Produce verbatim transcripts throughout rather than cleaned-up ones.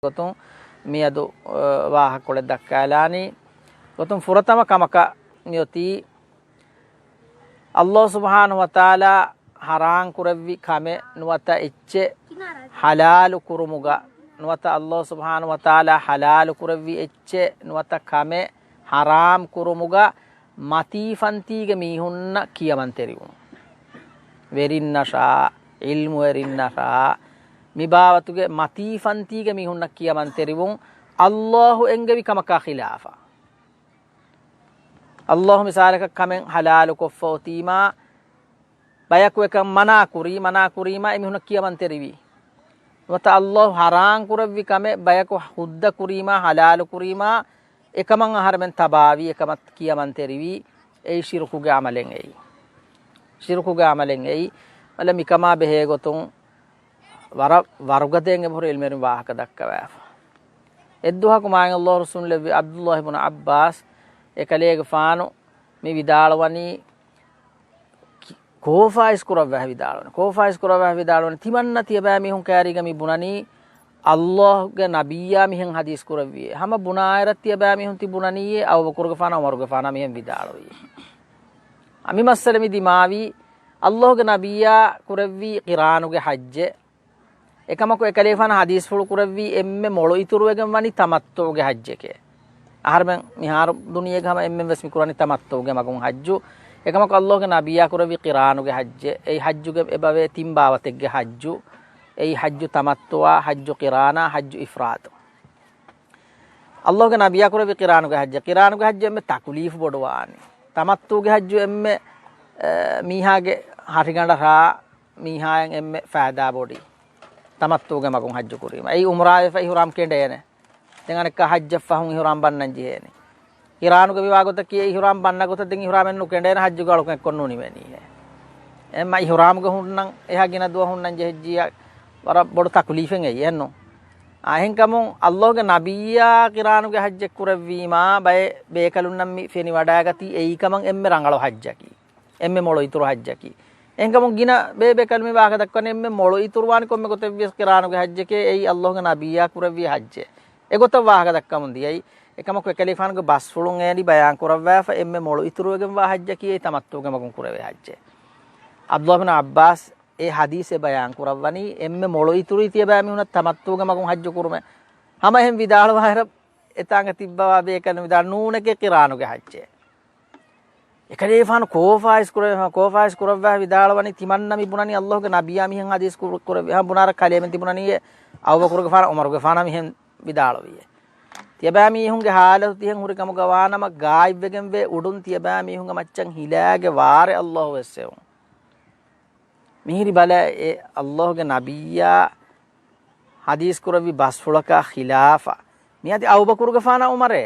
ގޮތުން މިއަދު، އަ، ވާހަކަކޮޅެއް ދައްކާލާނީ. ގޮތުން ފުރަތަމަ ކަމަކަށް މިއޮތީ، އައްލާހު ސުބްޙާނަހު ވަތަޢާލާ ޙަރާން ކުރެއްވި ކަމެއް ނުވަތަ އެއްޗެއް ޙަލާލު ކުރުމުގަ، ނުވަތަ އައްލާހު ސުބްޙާނަހު ވަތަޢާލާ ޙަލާލު ކުރެއްވި އެއްޗެއް ނުވަތަ ކަމެއް ޙަރާމް ކުރުމުގަ މަތީފަންތީގެ މީހުންނަށް ކިޔަމަންތެރިވުން. ވެރިންނަށާ، ޢިލްމުވެރިންނަށާ، މި ބާވަތުގެ މަތީފަންތީގެ މީހުންނަށް ކިޔަމަންތެރިވުން، އައްލާހު އެންގެވި ކަމަކާ ޚިލާފަށް. އައްލާހު މިސާލަކަށް ކަމެއް ޙަލާލު ކޮށްފަ އޮތީމާ، ބަޔަކު އެކަން މަނާ ކުރީ، މަނާ ކުރީމާ އެމީހުންނަށް ކިޔަމަންތެރިވީ. ނުވަތަ އައްލާހު ޙަރާން ކުރެއްވި ކަމެއް ބަޔަކު ހުއްދަ ކުރީމާ، ޙަލާލު ކުރީމާ، އެކަމަށް އަހަރެމެން ތަބާވީ، އެކަމަށް ކިޔަމަންތެރިވީ، އެއީ ޝިރުކުގެ ޢަމަލެއް އެއީ. ޝިރުކުގެ ޢަމަލެއް އެއީ. މަލެ މިކަމާ ބެހޭ ގޮތުން ވަރަށް ވަރުގަދައިން އެބަހުރި ޢިލްމުވެރިން ވާހަކަ ދައްކަވާފަ. އެއްދުވަހަކު މާތް ﷲ ރުއްސުންލެއްވި ޢަބްދުﷲ ބުނު ޢައްބާސް އެކަލޭގެފާނު މި ވިދާޅުވަނީ، ކޯފާއިސް ކުރައްވާ ވިދާޅުވަނީ. ކޯފާއިސް ކުރައްވާ ވިދާޅުވަނީ، ތިމަންނަ ތިޔަބައިމީހުން ކައިރީގަ މި ބުނަނީ، ﷲ ގެ ނަބިއްޔާ މިހެން ޙަދީޘް ކުރެއްވިއޭ. ހަމަ ބުނާއިރަށް ތިޔަބައިމީހުން ތި ބުނަނީއޭ، އަބޫބަކުރުގެފާނާ ޢުމަރުގެފާނާ މިހެން ވިދާޅުވީ. އަ، މި މައްސަލަ މި ދިމާވީ، ﷲ ގެ ނަބިއްޔާ ކުރެއްވީ ޤިރާނުގެ ޙައްޖެއް. އެކަމަކު އެކަލޭގެފާނު ޙަދީޘްފުޅު ކުރެއްވީ އެންމެ މޮޅު އިތުރުވެގެން ވަނީ ތަމައްތުޢުގެ ޙައްޖެކޭ. އަހަރެމެން މިހާރު ދުނިޔޭގަ ހަމަ އެންމެން ވެސް މި ކުރަނީ ތަމައްތުޢުގެ މަގުން ޙައްޖު. އެކަމަކު ﷲ ގެ ނަބިއްޔާ ކުރެއްވީ ޤިރާނުގެ ޙައްޖެއް. އެއީ ޙައްޖުގެ އެބަވޭ ތިން ބާވަތެއްގެ ޙައްޖު. އެއީ ޙައްޖު ތަމައްތުޢާ، ޙައްޖު ޤިރާނާ، ޙައްޖު އިފްރާދު. ﷲ ގެ ނަބިއްޔާ ކުރެއްވި ޤިރާނުގެ ޙައްޖެއް. ޤިރާނުގެ ޙައްޖު އެންމެ ތަކުލީފު ބޮޑުވާނީ. ތަމައްތުޢުގެ ޙައްޖު އެންމެ، އެ، މީހާގެ ހަށިގަނޑަށާ މީހާއަށް އެންމެ ފައިދާ ބޮޑީ. ތަމައްތުޢުގެ މަގުން ޙައްޖު ކުރީމަ. އެއީ ޢުމްރާވެފަ އިޙްރާމް ކެނޑޭނެ. ދެން އަނެއްކާ ޙައްޖަށް ފަހުން އިޙްރާމް ބަންނަން ޖެހޭނެ. ޤިރާނުގެ މިވާ ގޮތަކީ އެ އިޙްރާމް ބަންނަ ގޮތަށް ދެން އިޙްރާމެއް ނުކެނޑޭނެ، ޙައްޖުގެ އަޅުކަން އެއްކޮށް ނުނިމެނީހޭ. އެ މަ އިޙްރާމްގެ ހުންނަން އެހާ ގިނަ ދުވަހު ހުންނަން ޖެހިއްޖިއްޔާ ވަރަށް ބޮޑު ތަކުލީފެއް އެއީ އެއްނު. އާ، އެހެންކަމުން ﷲ ގެ ނަބިއްޔާ ޤިރާނުގެ ޙައްޖެއް ކުރެއްވީމާ ބައެއް ބޭކަލުންނަށް މި ފެނިވަޑައިގަތީ އެއީ ކަމަށް އެންމެ ރަނގަޅު ޙައްޖަކީ. އެންމެ މޮޅު އިތުރު ޙައްޖަކީ. އެހެންކަމުން ގިނަ ބޭބޭކަލުން މި ވާހަކަ ދައްކަނީ އެންމެ މޮޅު އިތުރުވާނެ ކޮންމެ ގޮތެއްވިޔަސް ޤިރާނުގެ ޙައްޖެކޭ އެއީ ﷲ ގެ ނަބިއްޔާ ކުރެއްވި ޙައްޖެއް. އެގޮތަށް ވާހަކަ ދައްކަމުން ދިޔައީ. އެކަމަކު އެކަލޭގެފާނުގެ ބަސްފުޅުން އޭނި ބަޔާން ކުރައްވާފަ އެންމެ މޮޅު އިތުރުވެގެންވާ ޙައްޖަކީ އެއީ ތަމައްތުޢުގެ މަގުން ކުރެވޭ ޙައްޖެއް. ޢަބްދުﷲ ބިން ޢައްބާސް އެ ޙަދީޘް ބަޔާން ކުރައްވަނީ އެންމެ މޮޅު އިތުރު ތިޔަބައިމީހުންނަށް ތަމައްތުޢުގެ މަގުން ޙައްޖު ކުރުމޭ. ހަމަ އެހެން ވިދާޅުވާއިރަށް އެތާނގަ ތިއްބަވާ ބޭކަލުން ވިދާޅު ނޫނެކޭ ޤިރާނުގެ ޙައްޖެއް. އެކަލޭގެފާނު ކޯފާއިސް ކުރެވި، ކޯފާއިސް ކުރައްވާ ވިދާޅުވަނީ ތިމަންނަ މި ބުނަނީ ﷲ ގެ ނަބިއްޔާ މިހެން ޙަދީޘް ކުރ-، ކުރެއްވި. ހަމަ ބުނާއިރަށް ކަލޭމެން ތި ބުނަނީ އެ އަބޫބަކުރުގެފާނާ ޢުމަރުގެފާނާ މިހެން ވިދާޅުވިއޭ. ތިޔަބައިމީހުންގެ ޙާލަތު ތިހެން ހުރި ކަމުގަ ވާނަމަ ޣާއިބްވެގެންވޭ އުޑުން ތިޔަބައިމީހުންގެ މައްޗަށް ހިލާގެ ވާރޭ ﷲ ވެސް އެވުން. މިހިރި ބަލަ އެ ﷲ ގެ ނަބިއްޔާ ޙަދީޘް ކުރެއްވި ބަސްފުޅަކާ ޚިލާފަށް. މިއަދި އަބޫބަކުރުގެފާނާ ޢުމަރޭ.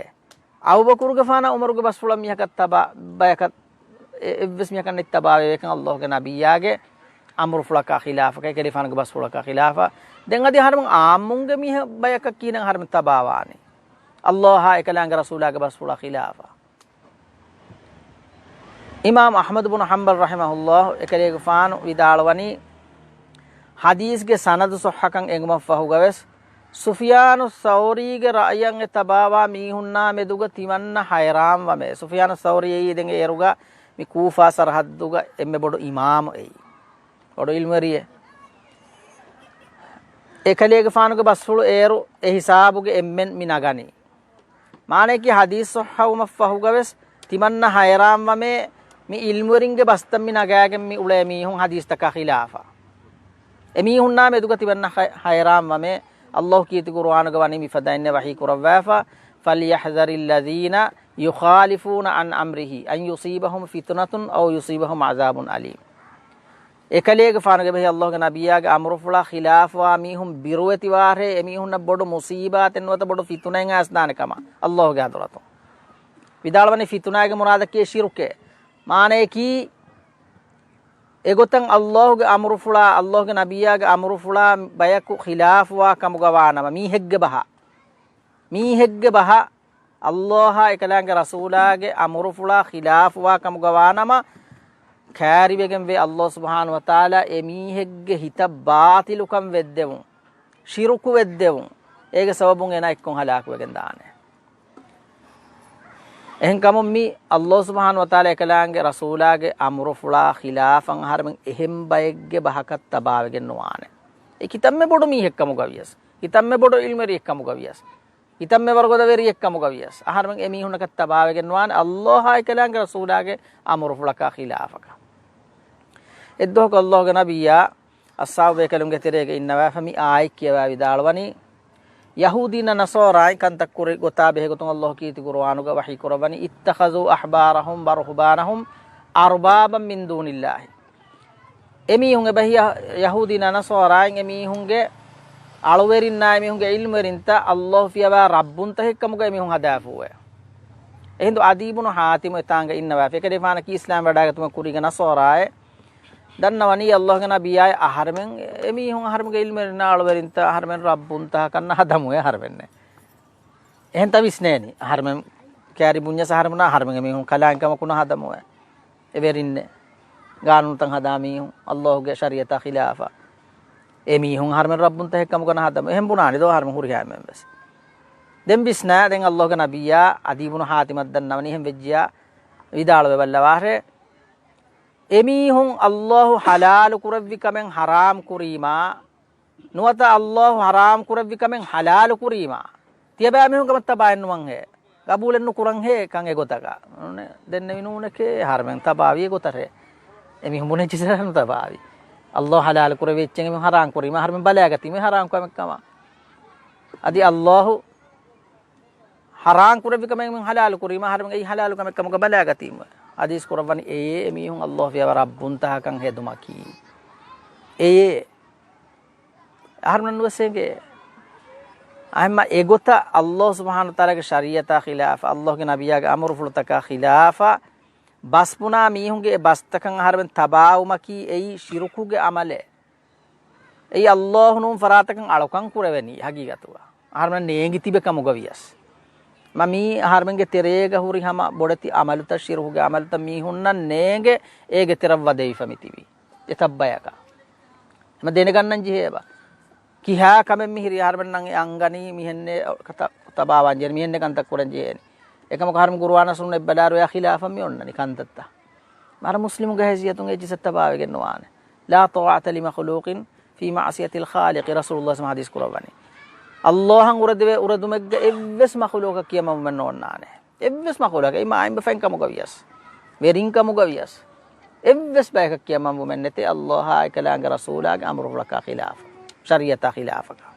އަބޫބަކުރުގެފާނާ ޢުމަރުގެ ބަސްފުޅަށް މީހަކަށް ތަބާ، ބަޔަކަށް އެ-، އެއްވެސް މީހަކަށް ނެތް ތަބާވެވޭކަން ﷲ ގެ ނަބިއްޔާގެ އަމުރުފުޅަކާ ޚިލާފަކަށް، އެކަލޭގެފާނުގެ ބަސްފުޅަކާ ޚިލާފަށް. ދެން އަދި އަހަރެމެން ޢާއްމުންގެ މީހަ-، ބަޔަކަށް ކީނަން އަހަރެމެން ތަބާވާނީ. ﷲ އާ އެކަލާނގެ ރަސޫލާގެ ބަސްފުޅާ ޚިލާފަށް. އިމާމް އަޙްމަދު ބުނު ޙަންބަލް ރަޙިމަހުﷲ އެކަލޭގެފާނު ވިދާޅުވަނީ، ޙަދީޘްގެ ސަނަދު ޞައްޙަކަން އެނގުމަށްފަހުގަވެސް، ސުފިޔާނު ޘައުރީގެ ރައުޔަށް އެ ތަބާވާ މީހުންނާ މެދުގަ ތިމަންނަ ޙައިރާންވަމޭ. ސުފިޔާނު ޘައުރީ އެއީ ދެން އޭރުގަ މި ކޫފާ ސަރަޙައްދުގަ އެންމެ ބޮޑު އިމާމު އެއީ. ބޮޑު ޢިލްމުވެރިއެއް. އެކަލޭގެފާނުގެ ބަސްފުޅު އޭރު އެ ހިސާބުގެ އެންމެން މި ނަގަނީ. މާނަޔަކީ ޙަދީޘް ޞައްޙަވުމަށްފަހުގަވެސް ތިމަންނަ ޙައިރާންވަމޭ، މި ޢިލްމުވެރިންގެ ބަސްތައް މި ނަގާގެން މި އުޅޭ މީހުން ޙަދީޘްތަކާ ޚިލާފަށް. އެމީހުންނާ މެދުގަ ތިމަންނަ ޙަ-، ޙައިރާންވަމޭ. ﷲ ކީރިތި ޤުރުއާނުގަ ވަނީ މިފަދައިންނެއް ވަޙީ ކުރައްވާފަ، فَلْيَحْذَرِ الَّذِينَ يُخَالِفُونَ عَنْ أَمْرِهِ أَنْ يُصِيبَهُمْ فِتْنَةٌ أَوْ يُصِيبَهُمْ عَذَابٌ أَلِيمٌ. އެކަލޭގެފާނުގެ ބެހޭ ﷲ ގެ ނަބިއްޔާގެ އަމުރުފުޅާ ޚިލާފުވާ މީހުން ބިރުވެތިވާށޭ، އެމީހުންނަށް ބޮޑު މުޞީބާތެއް ނުވަތަ ބޮޑު ފިތުނައެއް އައިސްދާނެ ކަމަށް ﷲ ގެ ޙަޟްރަތުން. ވިދާޅުވަނީ ފިތުނާގެ މުރާދަކީ ޝިރުކޭ. މާނަޔަކީ، އެގޮތަށް ﷲ ގެ އަމުރުފުޅާ، ﷲ ގެ ނަބިއްޔާގެ އަމުރުފުޅާ ބަޔަކު ޚިލާފުވާ ކަމުގަ ވާނަމަ، މީހެއްގެ ބަހަށް، މީހެއްގެ ބަހަށް ﷲ އާ އެކަލާނގެ ރަސޫލާގެ އަމުރުފުޅާ ޚިލާފުވާ ކަމުގަ ވާނަމަ، ކައިރިވެގެންވޭ ﷲ ސުބްޙާނަހޫ ވަތަޢާލާ އެމީހެއްގެ ހިތަށް ބާޠިލުކަން ވެއްދެވުން، ޝިރުކު ވެއްދެވުން، އޭގެ ސަބަބުން އޭނާ އެއްކޮށް ހަލާކުވެގެން ދާނެ. އެހެންކަމުން މި ﷲ ސުބްޙާނަހޫ ވަތަޢާލާ އެކަލާނގެ ރަސޫލާގެ އަމުރުފުޅާ ޚިލާފަށް އަހަރެމެން އެހެން ބައެއްގެ ބަހަކަށް ތަބާވެގެން ނުވާނެ. އެ ކިތަންމެ ބޮޑު މީހެއްކަމުގަ ވިޔަސް، ކިތަންމެ ބޮޑު ޢިލްމުވެރިއެއްކަމުގަ ވިޔަސް، ކިތަންމެ ވަރުގަދަވެރިއެއްކަމުގަ ވިޔަސް، އަހަރެމެން އެމީހުންނަކަށް ތަބާވެގެން ނުވާނެ ﷲ އާއި އެކަލާނގެ ރަސޫލާގެ އަމުރުފުޅަކާ ޚިލާފަކަށް. އެއްދުވަހަކު ﷲގެ ނަބިއްޔާ އަޞްޙާބު ބޭކަލުންގެ ތެރޭގަ އިންނަވާފަ މި އާޔަތް ކިޔަވާ ވިދާޅުވަނީ، ޔަހޫދީންނާ ނަޞާރާއިން ކަންތައް ކުރި ގޮތާ ބެހޭ ގޮތުން ﷲ ކީރިތި ޤުރުއާނުގަ ވަޙީ ކުރައްވަނީ، اتخذوا أحبارهم ورهبانهم أربابا من دون الله. އެމީހުން އެބަހީ ޔަ-، ޔަހޫދީންނާ ނަޞާރާއިން އެމީހުންގެ އަޅުވެރިންނާ އެމީހުންގެ ޢިލްމުވެރިންތައް ﷲ ފިޔަވާ ރައްބުންތަކެއްކަމުގަ އެމީހުން ހަދާފޫވޭ. އެހިނދު ޢަދީ ބުނު ޙާތިމު އެތާނގަ އިންނަވާފަ. އެކަލޭގެފާނަކީ އިސްލާމް ވެވަޑައިގަތުމަށް ކުރީގެ ނަޞާރާއޭ. ދަންނަވަނީ ﷲގެ ނަބިއްޔާއޭ އަހަރެމެން އެމީހުން އަހަރެމެންގެ ޢިލްމުވެރިންނާ އަޅުވެރިންތައް އަހަރެމެން ރައްބުންތަކަށް ނަހަދަމުވޭ އަހަރެމެންނޭ. އެހެންތަ ވިސްނޭނީ. އަހަރެމެން ކައިރި ބުންޏަސް އަހަރެމެން އަހަރެމެން އެމީހުން ކަލާނގެ ކަމަކު ނަހަދަމުވޭ. އެވެރިންނޭ. ގާނޫނުތައް ހަދާ މީހުން، ﷲގެ ޝަރީޢަތާ ޚިލާފަށް. އެމީހުން އަހަރެމެން ރައްބުންތަކެއްކަމުގަ ނަހަދަމު. އެހެން ބުނާނެ ދޯ އަހަރެމެން ހުރިހާ އެންމެން ވެސް. ދެން ވިސްނާ، ދެން ﷲގެ ނަބިއްޔާ ޢަދީ ބުނު ޙާތިމަށް ދަންނަވަނީ އެހެން ވެއްޖިއްޔާ ވިދާޅުވެ ބައްލަވާށޭ. އެމީހުން ﷲ ޙަލާލު ކުރެއްވި ކަމެއް ޙަރާމް ކުރީމާ، ނުވަތަ ﷲ ޙަރާމް ކުރެއްވި ކަމެއް ޙަލާލު ކުރީމާ، ތިޔަބައިމީހުން ކަމަށް ތަބާއެއް ނުވަންހޭ، ގަބޫލެއް ނުކުރަންހޭ ކަން އެގޮތަކަށް. ނޫނޭ، ދެންނެވި ނޫނެކޭ އަހަރެމެން ތަބާވީ އެގޮތަށޭ. އެމީހުން ބުނެއްޖި ސަރަ ނުތަބާވީ. ﷲ ޙަލާލު ކުރެއްވި އެއްޗެއް އެމީހުން ޙަރާމް ކުރީމާ، އަހަރެމެން ބަލައިގަތީމޭ ޙަރާމް ކަމެއް ކަމަށް. އަދި ﷲ ޙަރާމް ކުރެއްވި ކަމެއް އެމީހުން ޙަލާލު ކުރީމާ، އަހަރެމެން އެއީ ޙަލާލު ކަމެއް ކަމުގަ ބަލައިގަތީމޭ. ޙަދީޘް ކުރައްވަނީ އެޔޭ އެމީހުން ﷲ ފިޔަވާ ރައްބުންތަކަކަށް ހެދުމަކީ. އެޔޭ. އަހަރުމެންނަށް ނުވެސް އެނގޭ. އެހެންމަ އެގޮތަށް ﷲ ސުބްޙާނަހޫ ވަތަޢާލާގެ ޝަރީޢަތާ ޚިލާފަށް، ﷲގެ ނަބިއްޔާގެ އަމުރުފުޅުތަކާ ޚިލާފަށް، ބަސްބުނާ މީހުންގެ އެ ބަސްތަކަށް އަހަރުމެން ތަބާވުމަކީ އެއީ ޝިރުކުގެ ޢަމަލެއް. އެއީ ﷲ ނޫން ފަރާތަކަށް އަޅުކަން ކުރެވެނީ ހަގީގަތުގަ. އަހަރުމެން ނޭނގި ތިބެ ކަމުގަ ވިޔަސް. މަ މީ އަހަރުމެންގެ ތެރޭގަ ހުރި ހަމަ ބޮޑެތި ޢަމަލުތައް، ޝިރުކުގެ ޢަމަލުތައް މީހުންނަށް ނޭނގެ އޭގެ ތެރަށް ވަދެވިފަ މިތިބީ. އެތައް ބަޔަކަށް. ހަމަ ދެނެގަންނަން ޖެހޭބަ. ކިހާ ކަމެއް މިހިރީ އަހަރުމެންނަށް އެ އަންގަނީ މިހެންނޭ ތަ-، ތަބާވާން ޖެހޭނީ، މިހެންނޭ ކަންތައް ކުރަން ޖެހޭނީ. އެކަމަކު އަހަރުމެން ޤުރުއާނާ ސުންނަތް ބަލާއިރު އެއާ ޚިލާފަށް މި އޮންނަނީ ކަންތައްތައް. މަރަ މުސްލިމުގެ ހައިސިއްޔަތުން އެއްޗިއްސަށް ތަބާވެގެން ނުވާނެ. لا طاعة لمخلوق في معصية الخالق، ރަސޫލުﷲ ޙަދީޘް ކުރައްވަނީ. ﷲއަށް އުރެދެވޭ އުރެދުމެއްގަ އެއްވެސް މަޚުލޫޤަކަށް ކިޔަމަންވެން ނޯންނާނެ. އެއްވެސް މަޚުލޫޤަކަށް، އެއީ މާތް ބަފައިން ކަމުގަ ވިޔަސް، ވެރިން ކަމުގަ ވިޔަސް، އެއްވެސް ބަޔަކަށް ކިޔަމަންވުމެއް ނެތޭ ﷲ އާއި އެކަލާނގެ ރަސޫލާގެ އަމުރުފުޅަކާ ޚިލާފަށް، ޝަރީޢަތާ ޚިލާފަކަށް.